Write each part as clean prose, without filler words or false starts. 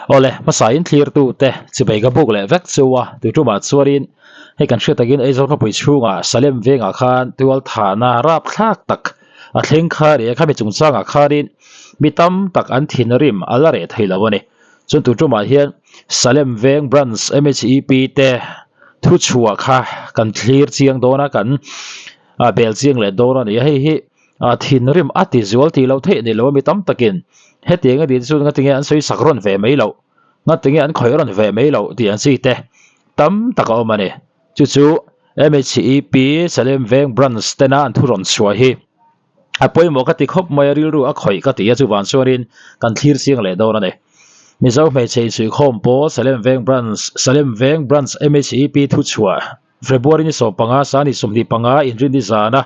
Awle, hmasa in thlirtu te chibei ka buk leh vek chu a, tui tumah chuanin hei kan hriat takin Aizawl khawpui chhungah Salem vengah khan tual thahna rapthlak tak a thleng kha a ni a, khami chungchangah khanin mi tam tak an thinrim a la reh thei lo a ni. Chuan tui tumah hian Salem veng branch MHEP te thuchhuah kha kan thlir chiang dawn a, kan bel chiang leh dawn a ni a, hei hi A thinrim a ti zual tih loh theih a ni lo a mi tam takin hetiang a nih chu ngatinge an sawi sak rawn ve mai loh, ngatinge an khawih rawn ve mai loh tih ang chi te tam tak a awm a ni. Chu chu MHEP Salem Veng Branch tena an thu rawn chhuah hi a pawimawh ka ti khawp mai a, rilru a khawih ka ti a, chuvang chuanin kan thlir chiang leh dawn a ni. Mizo hmeichhe insuihkhawm pawl Salem Veng Branch Salem Veng Branch MHEP thuchhuah February ni 15 sani 25 inrinni zana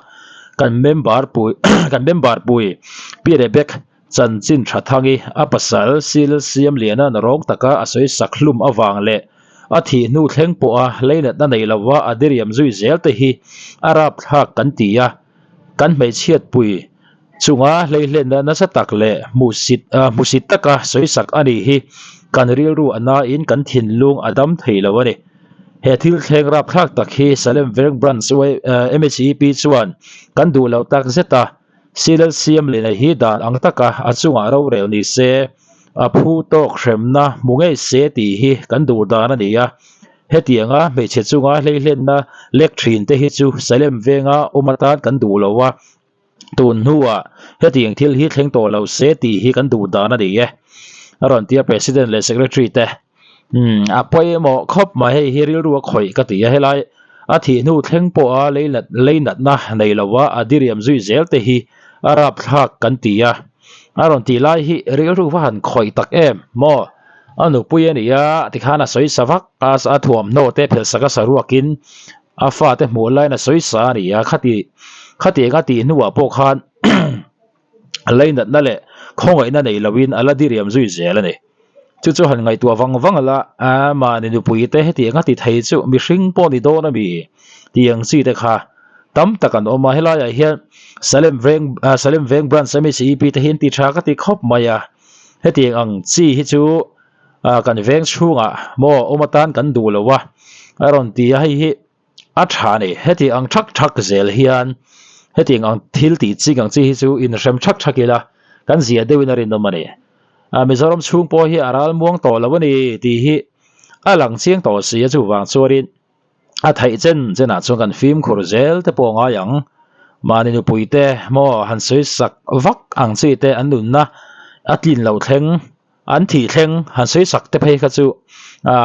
kan member pui kan member pui Pi Rebek chanchin tha thangi a pasal Sil Siamliana na rawng taka a sawi sak hlum avang leh a thih hnu thleng pawha leinatna nei lova a diriam zui zel te hi a rapthlak kan ti a, kan hmeichhiat pui chunga hleihlenna nasa tak leh hmuhsit hmuhsit taka sawi sak a nih hi kan rilru a nain kan thinlung a dam thei lo a ni. He thil thleng rapthlak tak hi Salem Veng Branch MHEP chuan kan duh loh tak zet a, Silal Siamlina hi dan ang taka a chungah rorel ni se, a phu tawk hremna hmu ngei se tih hi kan duh dan a ni a. Hetianga hmeichhe chunga hleihlenna lek thin te hi chu Salem Venga awm atan kan duh lo a, tun hnuah hetiang thil hi thleng tawh lo se tih hi kan duh dan a ni e. A rawn ti a President leh Secretary te. Umm a pawimawh khawp mai hei hi rilru a khawih ka ti a, helai a thih hnu thleng pawha leinat leinatna nei lova a diriam zui zel te hi a rapthlak kan ti a. A rawn tih lai hi rilru va han khawih tak em maw? A nupui a ni a tikhan a sawi sa vak a, a thuamhnaw te phelhsak a saruakin a fate hmuh laiin a sawi sa a ni a, khati khatiang a tih hnuah pawh khan leinatna leh khawngaihna nei loin a la diriam zui zel a ni. Chu chu han ngaihtuah vang vang la, a mahni nupui te hetiang a ti thei chu mihring pawh ni dawn a mi tih ang chi te kha tam tak an awm a, helaiah hian Salem veng Salem veng branch MHEP te hi an ti tha ka ti khawp mai a, hetiang ang chi hi chu kan veng chhungah maw awm atan kan duh lo a, a rawn ti a hei hi. A tha ni, heti ang thak thak zel hian hetiang ang thil tih chik ang chi hi chu inhrem thak thak ila kan zia deuhin a rinawm a ni. Mizoram chhung pawh hi a ral muang tawh lo a ni tih hi a lang chiang tawh si a, chuvang chuanin a theih chen chenah chuan kan fimkhur zel te pawh a ngai ang. Mahni nupui te maw han sawi sak vak ang chi te an nunna a tlin lo thleng An thih thleng han sawi sak te phei kha chu a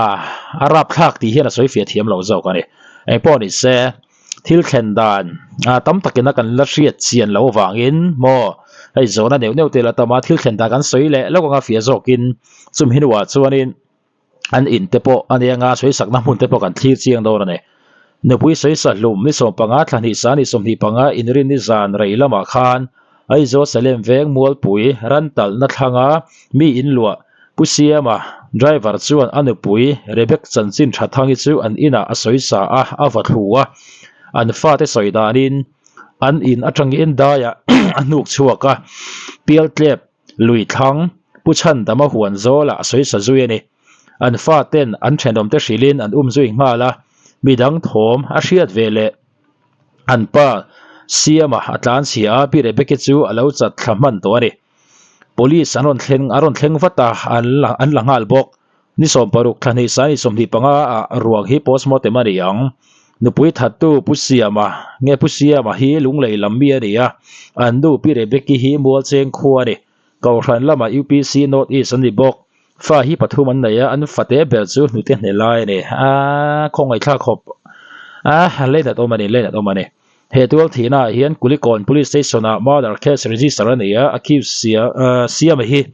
rapthlak tih hian a sawi fiah thiam lo zawk a ni. Engpawh ni se, thil thlen dan tam takin a kan la hriat chian loh avangin maw hei zawhna neuh neuh te la tam a, thil thlen dan kan sawi leh lawk anga fiah zawkin chumi hnuah chuanin an in te pawh a nia nga sawi sakna hmun te pawh kan thlir chiang dawn a ni. Nupui sawi sahlum ni 15 thla hnih sa ni 25 inrinni zan rei lamah khan Aizawl Salem veng Mualpui ran talhna thlanga mi inluah Pu Siama driver chuan a nupui Rebek chanchin tha thangi chu an inah a sawi sa a, a va thlu a. An fate sawi danin an in atangin daiah a hnuk chhuak a, Pialtlep lui thlang Pu Chhandama huan zawlah a sawi sa zui a ni. An faten an thenawmte hrilhin an um zui nghal a, midang thawm a hriat ve leh. An pa Siama a tlan chhia a, Pi Rebecca chu a lo chat thla hman tawh a ni. Police an rawn thleng a rawn thleng vat a, an la an la nghal bawk. Ni 60 thla hnih sai ni 25 ah ruang hi postmortem a ni ang. Nupui thattu Pu Siama nge Pu Siama hi Lunglei lam mi a ni a, an nu Pi Rebecca hi Mualcheng khua a ni. Kohhran lamah UPC North East an ni bawk. Fa hi pathum an nei a, an fate ber chu hnute hne lai a ni. A khawngaihthlak khawp a, leinat awm a ni, leinat awm a ni. He tual thihna ah hian Kulikawn Police Station ah murder case register a ni a, accused siama hi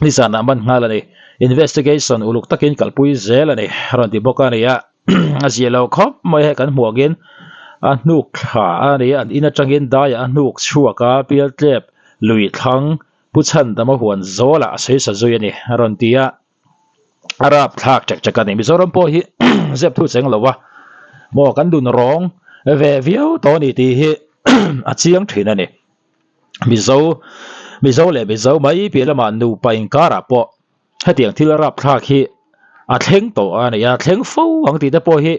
nizanah man nghal a ni. Investigation uluk takin kalpui zel a ni, a rawn ti bawk a ni a. A zia lo khawp mai hei kan hmuh angin a hnuk thla a ni a, an in atangin daiah a hnuk chhuak a, pialtlep lui thlang Pu Chhandama huan zawlah a sawi sa zui a ni a rawn ti a, a rap thlak ṭek ṭek a ni. Mizoram pawh hi zep thu cheng lo a, maw kan dun rawng ve viau tawh a ni tih hi a chiang ṭhin a ni. Mizo Mizo leh Mizo mai piah lamah nupa inkarah pawh. Hetiang thil rapthlak hi a thleng tawh a ni a, thleng fo ang tih te pawh hi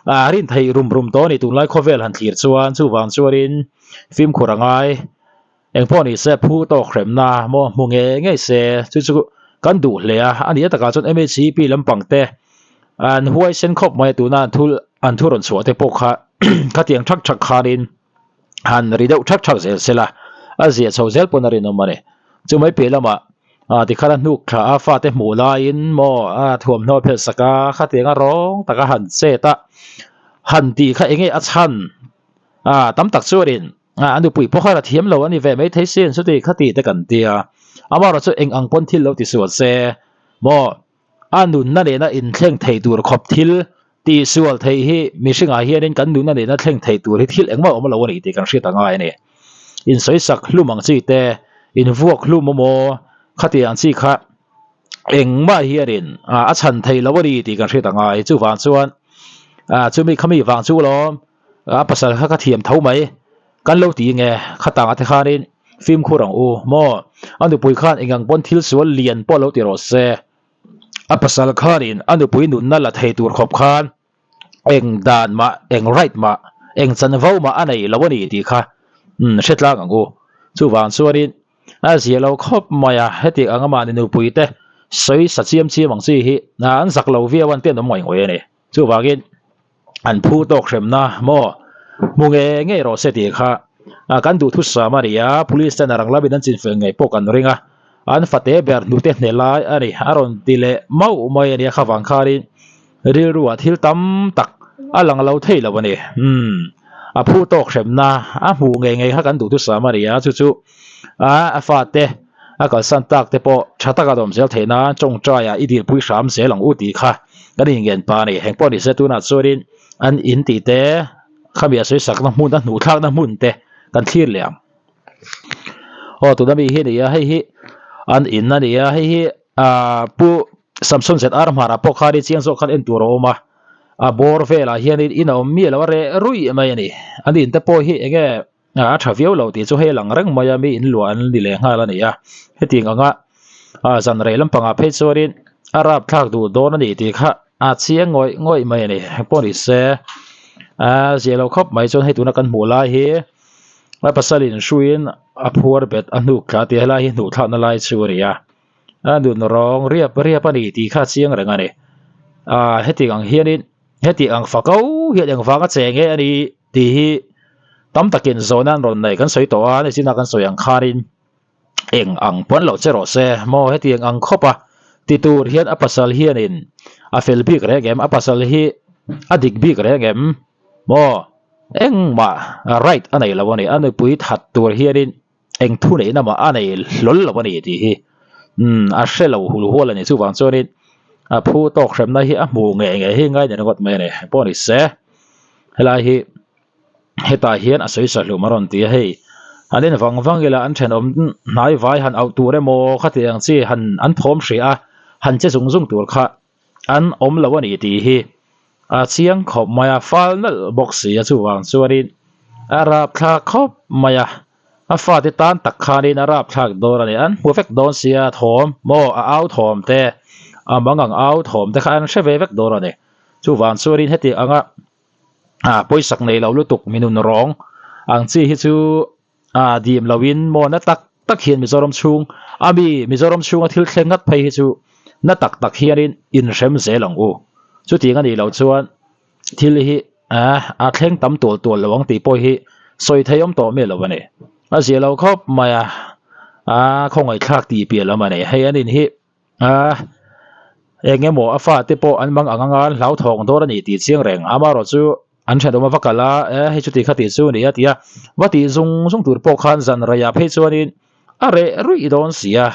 a rin theih rum rum tawh a ni tunlai khawvel han thlir chuan chuvang chuanin fimkhur a ngai engpawh ni se phu tawk hremna maw hmu ngei ngei se chu chu kan duh hle a, a nih takah chuan M_H_C_P lampang te an huaisen khawp mai a tuna an thu an thu rawn chhuah te pawh kha khatiang thak thak khanin han ri deuh thak thak zel sela a ziah chho zel pawn a rinawm a ni chumai piah lamah ah tikhan a hnuk thla a fate hmuh laiin maw a thuamhnaw phelh sak a khatiang a rawng taka han chet a han tih kha eng nge a chhan ah tam tak chuanin ah a nupui pawh khan a thiam lo a ni ve maithei sin chuti khati te kan tia amaherawh chu eng ang pawn thil lo ti sual se maw a nunna nena inthleng thei tur khawp thil tihsual theih hi mihringah hianin kan nunna nena thleng thei tur hi thil engmah awm lo a ni tih kan hriat a ngai a ni. Insawisak hlum ang chi te, invuak hlum emaw khati ang chi kha engmah hianin a chhan thei lo a ni tih kan hriat a ngai. Chuvang chuan chumi khami vang chu lawm a pasal kha ka thiam tho mai kan lo ti nge khatangah te khanin fimkhur ang u maw a nupui khan engang pawn thil sual lian pawh lo ti rawh se a pasal khanin a nupui nunna la thei tur khawp khan eng dan mah eng right mah eng chanvo mah a nei lo a ni tih kha umm hre tlang ang u chuvang chuanin a zia lo khawp mai a heti ang amahni nupui te sawi sa chiam chiam ang chi hi an zak lo viau an tenawm ngaih ngawih a ni chuvangin. an phu tawk hremna maw hmu ngei ngei rawh se tih kha kan duhthusam a ni a police ten a rang lamin an chinfel ngei pawh kan ring a an fate ber hnute hne lai a ni a rawn ti leh mauh mai a nia kha vang khanin rilru ah thil tam tak a lang lo thei lo a ni umm a phu tawk hremna a hmuh ngei ngei kha kan duhthusam a ni a chu chu a fate a kalsan tak te pawh tha taka dawm zel theih nan tawngtai ah i dilpui hram zel ang u tih kha kan inngen pa a ni. Heng pawh ni se tunah chuanin an in tih te khami a sawi sakna hmun a hnuh thlakna hmun te kan thlir leh ang. Aw tuna mi hi a ni a hei hi an in a ni a hei hi ah pu Samson ZR Hmar ah pawh khan i chiang zawk khan en tur a awm a a bawr velah hianin in a awm miah lo a reh ruih mai a ni. An in te pawh hi eng nge a tha viau lo tih chu hei a lang reng mai a mi in luah an ni leh nghal a ni a hetiang anga ah zan rei lampangah phei chuanin a rapthlak duh dawn a ni tih kha a chiang ngawih ngawih mai a ni pawh ni se a zia lo khawp mai chuan hei tuna kan hmuh lai hi a pasal in hruiin a phuar bet a hnuk thla tih helai hi hnuh thlakna lai chu a ni a a nun rawng riap riap a ni tih kha a chiang reng a ni ah hetiang ang hianin hetiang ang fako hian engvanga che nge a ni tih hi tam takin zawhna an rawn nei kan sawi tawh a nichina kan sawi ang khanin eng ang pawn lo che rawh se maw hetiang ang khawp a ti tur hian a pasal hianin a fel bik reng em a pasal hi a dik bik reng em maw engmah right a nei lo a ni a nupui that tur hianin eng thu neihna mah a nei hlawl lo a ni tih hi umm a hre lo hul hual a ni chuvang chuanin a phu tawk hremna hi a hmuh ngei ngei hi ngai ni ringawt mai a ni pawh ni se helai hi hetah hian a sawi sa hlum a rawn ti a hei an en vang vang ila an thenawm hnai vai han auh tur emaw khati ang chi han an thawm hrih a han che zung zung tur kha an awm lo a ni tih hi a chiang khawp mai a fal nalh bawk si a chuvang chuanin a rapthlak khawp mai a a fate tan tak khanin a rapthlak dawn a ni an hmu vek dawn sia thawm maw a au thawm te a mang ang au thawm te kha an hre ve vek dawn a ni chuvang chuanin heti anga ah pawisak nei lo lutuk minun rawng ang chi hi chu ah dim loin maw na tak tak hian Mizoram chhung a mi Mizoram chhunga thil thleng ngat phei hi chu na tak tak hianin inhrem zel ang u chutiang a nih loh chuan thil hi ah a thleng tam tual tual lo ang tih pawh hi sawi thei awm tawh miah lo a ni a zia lo khawp mai a ah khawngaihthlak tih piah lam a ni hei an in hi ah eng emaw a fate pawh an mang ang anga an hlauthawng dawn a ni tih chiang reng amaherawh chu an thenawm a va kal a e hei chuti kha tih chu a ni a ti a va tih zung zung tur pawh khan zan reiah phei chuanin a reh ruih dawn si a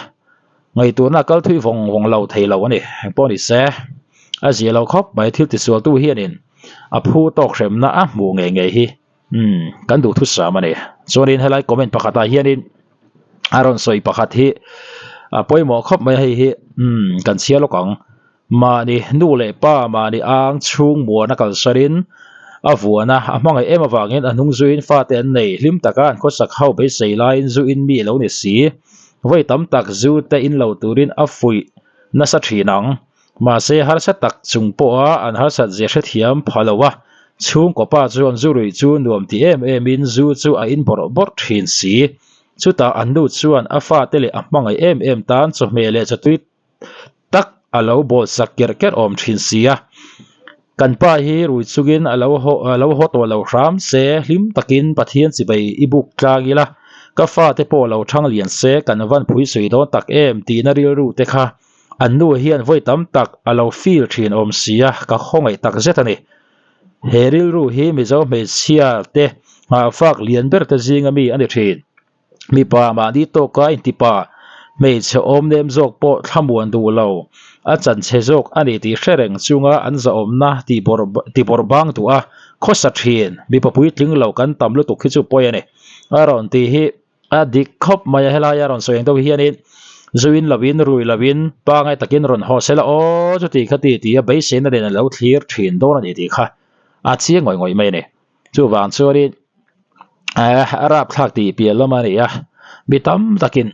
ngaihtuahna kal thui vawng vawng lo thei lo a ni engpawh ni se a zia lo khawp mai thil tisualtu hianin a phu tawk hremna a hmuh ngei ngei hi umm kan duhthusam a ni chuanin helai comment pakhatah hianin a rawn sawi pakhat hi a pawimawh khawp mai hei hi umm kan chhiar lawk ang mahni nu leh pa mahni ang chhung muana kalsarin a vuan a a hmangaih em avangin a hnung zuiin fate an nei hlim taka an khawsak ho beisei laiin zu in mi a lo ni si vawi tam tak zu te in lo turin a fuih. nasa thin ang. Mahse harsa tak chung pawha an harsat zia hrethiam pha lo a, chhungkaw pa chuan zu ruih chu nuam ti em emin zu chu a in bawrh bawrh thin si. Chutah an nu chuan a fate leh a hmangaih em em tan chawhmeh leh chawtui tak a lo bawl sak kerh kerh awm thin si a. Kan pa hi rui chungin a lo haw a lo haw tawh lo hram se, hlim takin Pathian chibai i buk tlang ila, ka fate pawh lo thang lian se kan van phui sawi dawn tak em tihna rilru te kha an nu hian vawi tam tak a lo feel thin awm si a, ka khawngaih tak zet a ni. He rilru hi Mizo hmeichhia te nghahfak lian ber te zinga mi a ni thin. Mipa mahni tawka intipa hmeichhe awm nem zawk pawh thlamuan duh lo, a chanchhe zawk a ni tih hre reng chunga an zahawmna tibawrh bang duh a, khawsa thin, mipa puitling lo kan tam lutuk hi chu pawi a ni. A rawn tih hi a dik khawp mai a, helaia rawn sawi ang deuh hianin zuin lovin rui lovin pangai takin rawn haw sela aw chuti kha ti tia beiseina nen a lo thlir thin dawn a ni tih kha a chiang ngawih ngawih mai a ni. Chuvang chuanin a rapthlak tih piah lam a ni a, mi tam takin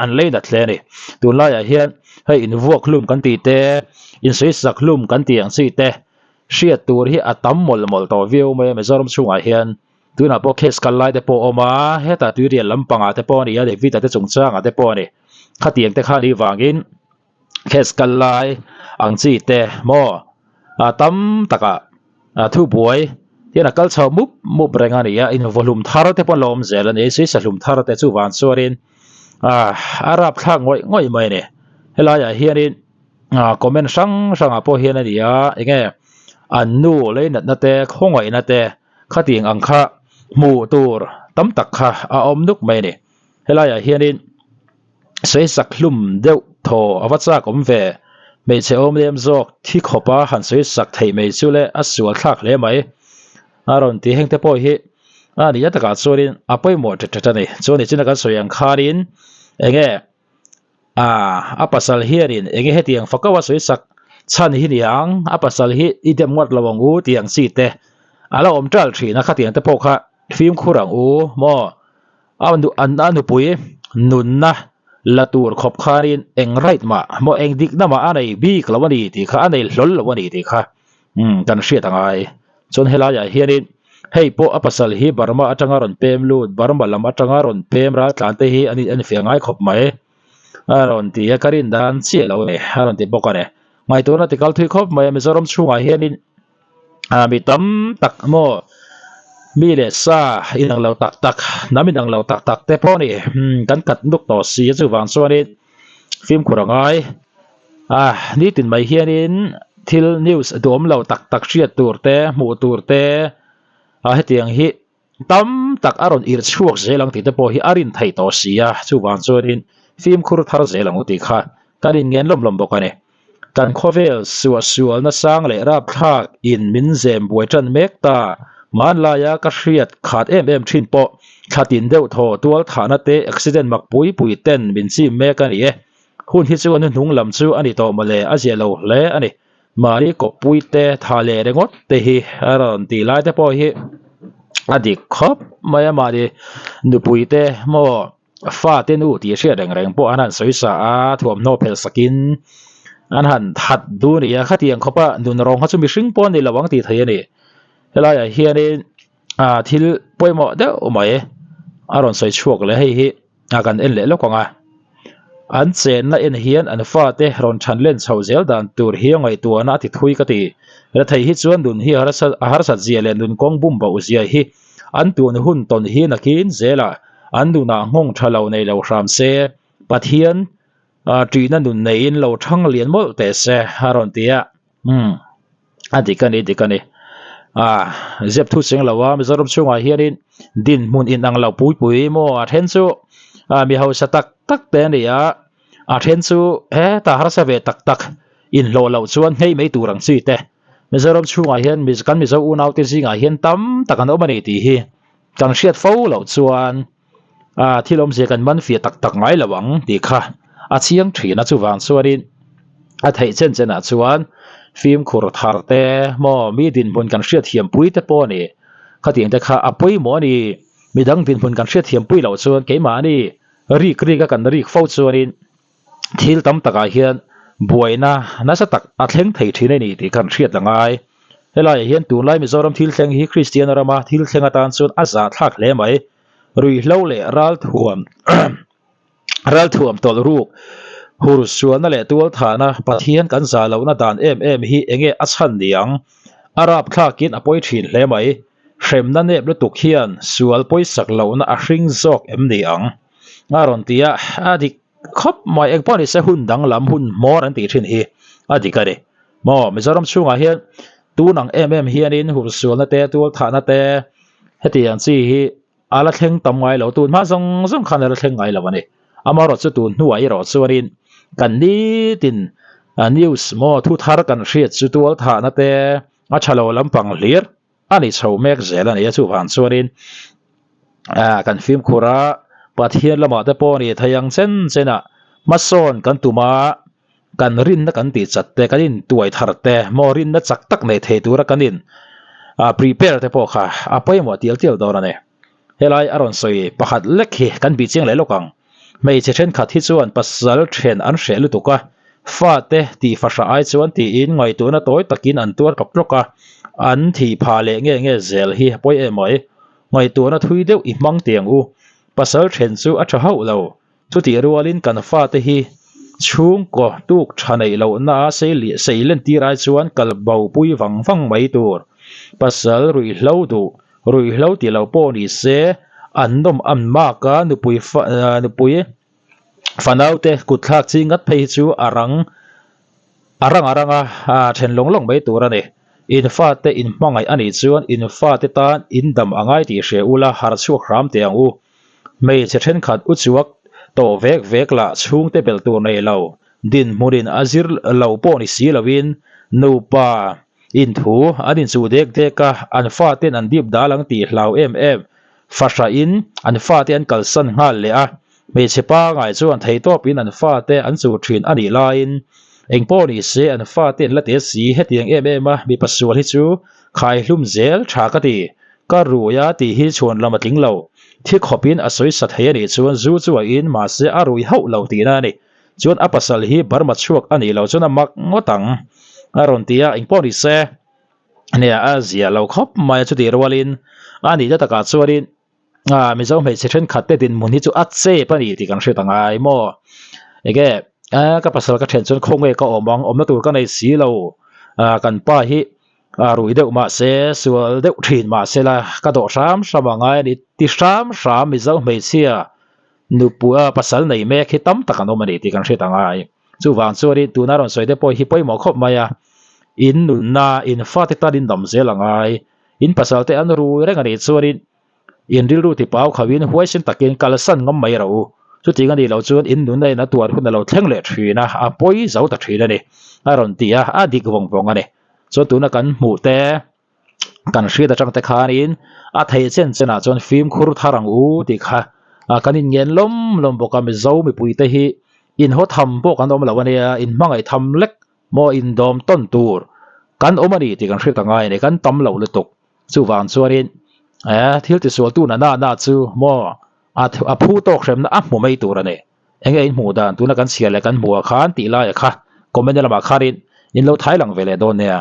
an lei nat hle a ni. Tunlaiah hian hei invuak hlum kan tih te, insawisak hlum kan tih ang chi te hriat tur hi a tam mawlh mawlh tawh viau mai a Mizoram chhungah hian. Tunah pawh case kal lai te pawh a awm a, hetah tuirial lampangah te pawh a ni a, David-a te chungchangah te pawh a ni. Khatiang te kha a nih vangin case kal lai ang chi te maw a tam takah a thubuai hian a kal chho mup mup reng a ni a, invaw hlum thar te pawh an lo awm zel a ni, suisa hlum thar te chuvang chuanin ah a rapthlak ngawih ngawih mai a ni. Helaiah hianin ah comment hrang hrangah pawh hian a ni a, enge an nu leinatna te khawngaihna te khatiang ang kha hmuh tur tam tak kha a awm nuk mai a ni. Helaiah hianin sawisak hlum deuh thaw a va chak awm ve, hmeichhe awm lem zawk thi khawpa han sawisak theih mai chu le a sual thlak hle mai. A rawn ti heng te pawh hi a nih a takah chuanin a pawimawh ṭet ṭet a ni. Chuan nichina kan sawi ang khanin enge ah a pasal hianin enge hetiang fakaua sawisak chhan hi niang a pasal hi i dem ngawt lo ang u tih ang chi te a la awm ṭal ṭhin a khatiang te pawh kha fimkhur ang u maw. A nupui nunna la tur khawp khanin eng right mah maw eng dikna mah a nei bik lo a ni tih kha a nei hlawl lo a ni tih kha kan hriat a ngai. Chuan helaiah hianin hei pawh a pasal hi Burma atanga rawn pem lut Burma lam atanga rawn pem raltlan te hi an in fiah ngai khawp mai a rawn ti a ka rin dan chiah lo a ni a rawn ti bawk a ni. Ngaihtuahna ti kal thui khawp mai a Mizoram chhungah hianin ah mi tam tak maw mi leh sa inang lo tak tak hnam inang lo tak tak te pawh a ni kan kat nuk tawh si a chuvang chuanin fimkhur a ngai ah nitin mai hianin thil news duhawm lo tak tak hriat tur te hmuh tur te ah hetiang hi. Tam tak a rawn irh chhuak zel ang tih te pawh hi a rin theih tawh si a, chuvang chuanin fimkhur thar zel ang u tih kha kan inngen lawm lawm bawk a ni. Kan khawvel suahsualna sang leh rapthlak in min zem buai tan mek ta, hmanlaia ka hriat khat em em thin pawh thla tin deuh thaw tual thahna te accident mak pui pui ten min chim mek a ni e. Hun hi chu a hnuhnung lam chu a ni tawh mawle, a zia lo hle a ni. Mahni kawppui te tha leh ringawt te hi a rawn tih lai te pawh hi a dik khawp mai a mahni nupui te maw fate nu tih hriat reng reng pawh an han sawi sa a thuamhnaw phelh sakin an han that duh a ni a khatiang khawpa nun rawng kha chu mihring pawh a ni lo ang tih theih a ni helaiah hianin ah thil pawimawh deuh mai a rawn sawi chhuak leh hei hi. a kan en leh lawk ang a an chenna en hian an fate rawn than len chho zel dan tur hi a ngaihtuahna a ti thui ka ti rethei hi chuan nun hi a harsat zia leh nun kawng bum bauh zia hi an tun hun tawn hi nakin zelah an nunah nghawng tha lo nei lo hram se Pathian ṭihna nun neiin lo thang lian mawlh teh se a rawn ti a. Umm a dik a ni dik a ni ah zep thu cheng lo a Mizoram chhungah hianin dinhmun inang lo pui pui maw a then chu ah mi hausa tak tak te a ni a a then chu hetah harsa ve tak tak inhlawh loh chuan nghei mai tur ang chi te Mizoram chhungah hian kan Mizo unaute zingah hian tam tak an awm a ni tih hi kan hriat fo loh chuan. ah thil awmzia kan man fiah tak tak ngai lo ang tih kha a chiang thin a chuvang chuanin a theih chen chenah chuan fimkhur thar te maw mi dinhmun kan hriat thiam pui te pawh a ni khatiang te kha a pawimawh a ni midang dinhmun kan hriat thiam pui loh chuan keimahni rik rik a kan rik fo chuanin. Thil tam takah hian buaina nasa tak a thleng thei thin a ni tih kan hriat la ngai. Helaiah hian tunlai Mizoram thil thleng hi Kristian rama thil thleng atan chuan a zahthlak hle mai. Ruihhlo leh ralthuam ralthuam tawlh ruk hur sualna leh tualthahna Pathian kan zah lohna dan em em hi enge a chhan ni ang? A rapthlakin a pawi thin hle mai. Hremna nep lutuk hian sual pawisak lohna a hring zawk em ni ang? A rawn ti a, a dik khawp mai. Engpawh nise hun danglam hun hmawr an tih thin hi a dik a ni. Maw Mizoram chhungah hian tun ang em em hianin hur sualna te tualthahna te hetiang chi hi a la thleng tam ngai lo tun hma zawng zawng khan a la thleng ngai lo a ni. Amaherawh chu tun hnuah erawh chuanin kan nitin news maw thu thar kan hriat chu tualthahna te a tha lo lampang hlir a ni chho mek zel a ni a chuvang chuanin ah kan fimkhur a Pathian lamah te pawh a ni thei ang chen chen ah hmasawn kan tum a kan rinna kan tih chat te kan intuai thar te maw rinna chak tak nei thei tura kan in ah prepare te pawh kha a pawimawh tial tial dawn a ni. Helai a rawn sawi pakhat lek hi kan bih chiang leh lawk ang. Hmeichhe thenkhat hi chuan pasal then an hreh lutuk a, fate tih fahrah ai chuan tiin ngaihtuahna tawi takin an tuar tlawk tlawk a, an thih phah leh nge nge zel hi a pawi em mai. Ngaihtuahna thui deuh i hmang tiang u, pasal then chu a tha hauh lo. Chutih rualin kan fate hi chhungkaw tuk tha neih lohna sei len tir ai chuan kal bo pui vang vang mai tur. Pasal ruihhlo duh, ruihhlo ti lo pawh ni se an nawm an mak a, nupui nupui fanaute kutthlak chi ngat phei hi chu a rang a rang a rang a, then lawng lawng mai tur a ni. In fate in hmangaih a nih chuan in fate tan in dam a ngai tih hria ula harh chhuak hram teh ang u. Hmeichhe thenkhat u chuak tawh vek vek lah chhungte belh tur nei lo, dinhmunin a zir lo pawh ni si loin nupa inthu an inchuh dek dek a, an faten an dip dal ang tih hlau em em fahrahin an fate an kalsan nghal leh a, hmeichhe pangai chuan theihtawpin an fate an chuh thin a nih laiin engpawh ni se an fate an la te si hetiang em em a mipa sual hi chu khaihlum zel tha ka ti. Ka rui a tih hi chhuan lam a tling lo. Thi khawpin a sawi sa thei a nih chuan zu chu a in mahse a rui hauh lo tihna a ni. Chuan a pasal hi Burma chhuak a nih loh chuan a mak ngawt ang a rawn ti a, engpawh ni se nia a zia lo khawp mai a chutih rualin a nihna takah chuanin Mizo hmeichhe thenkhat te dinhmun hi chu a chep a ni tih kan hriat angai maw? Enge ka pasal ka then chuan khawnge ka awm ang awmna tur ka nei si lo kan pa hi A rui deuh mahse, sual deuh thin mahse la, ka dawh hram hram a ngai a ni. Ti hram hram Mizo hmeichhia nupui a pasal nei mek hi tam tak an awm a ni tih kan hriat a ngai. Chuvang chuanin tuna rawn sawi te pawh hi pawimawh khawp mai a, in nunna, in fate tan in dam zel a ngai. In pasal te an rui reng a nih chuanin in rilru ti pau khauhin huaisen takin kalsan ngam mai rawh u. Chutiang a nih loh chuan in nunna in a tuar hun a lo thleng leh thin a, a pawi zo ta thin a ni a rawn ti a, a dik vawng vawng a ni. Chuan tuna kan hmuh te kan hriat atang te khanin a theih chen chenah chuan fimkhur thar ang u tih kha kan inngen lawm lawm bawk a Mizo mipui te hi inhaw tham pawh kan awm lo a nia inhmangaih tham lek maw indawm tawn tur kan awm a ni tih kan hriat a ngai a ni kan tam loh lutuk chuvang chuanin thil tisualtu na na na chu maw a phu tawk hremna a hmu mai tur a ni. Enge in hmuh dan tuna kan chhiar leh kan hmuh ah khan tih laiah kha comment lamah khanin in lo thai lang ve leh dawn nia.